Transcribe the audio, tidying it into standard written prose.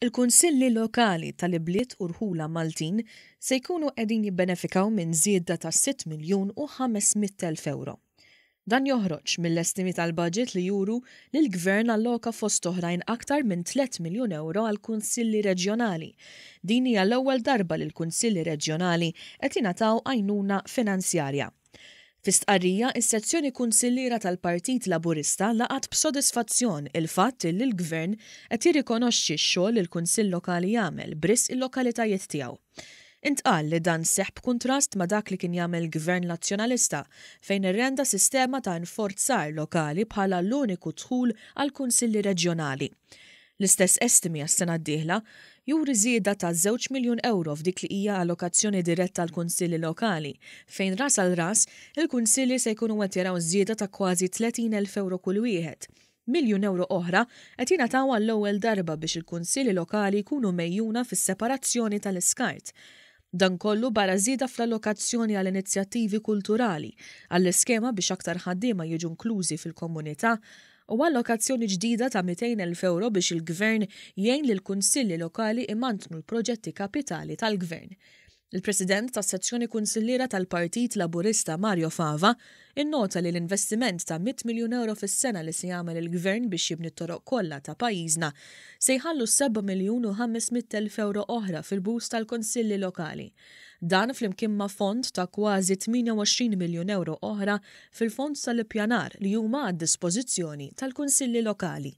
Il-Kunsilli Lokali tal-ibliet u rħula Maltin se jkunu qegħdin jibbenefikaw minn żieda ta' sitt miljun u 500,000 ewro. Dan joħroġ mill-estimi tal-budget li juru li l-Gvern alloka fost oħrajn aktar minn 3 miljun ewro għall-Kunsilli Reġjonali. Din hija l-ewwel darba li l-Kunsilli Reġjonali qed jingħataw għajnuna finanzjarja. Fi stqarrija, is-sezzjoni kunsilliera tal-Partit Laburista laqgħet b'sodisfazzjon il-fatt illi l-Gvern qed jirrikonoxxi x-xogħol li l-Kunsill Lokali jagħmel b'risq il-lokalitajiet tiegħu. Intqal li dan seħħ b'kuntrast ma' dak li kien jagħmel Gvern Nazzjonalista fejn irrenda sistema ta' inforzar lokali bħala l-uniku dħul għall-Kunsilli Reġjonali. L-istess estimi għas-sena d-dieħla juri żieda ta' żewġ miljun ewro f'dik li hija allokazzjoni diretta għall-kunsilli lokali, fejn ras għal ras, il-kunsilli se jkunu qed jaraw żieda ta' kważi 30,000 ewro kull wieħed. Miljun ewro oħra qed jingħataw għall-ewwel darba biex il-kunsilli lokali jkunu megħjuna fis-separazzjoni tal-iskart. Dan kollu barra żieda fl-allokazzjoni għal inizjattivi kulturali, għall-iskema biex aktar ħaddiema jiġu inklużi fil-komunità u allokazzjoni ġdida ta' 200,000 ewro biex il-Gvern jgħin lill-kunsilli lokali imantnu l-proġetti kapitali tal-Gvern. Il-President tas-Sezzjoni Kunsilliera tal-Partit Laburista Mario Fava innota li l-investiment ta' 100 miljun ewro fis-sena li se jagħmel il-Gvern biex jibni t-toroq kollha ta' pajjiżna se jħallu seba' miljun u 500,000 ewro oħra fil-but tal-kunsilli lokali. Dan flimkien ma' fond ta' kważi 28 miljun ewro oħra fil-fond tal-ippjanar li huma għad-dispożizzjoni tal-kunsilli lokali.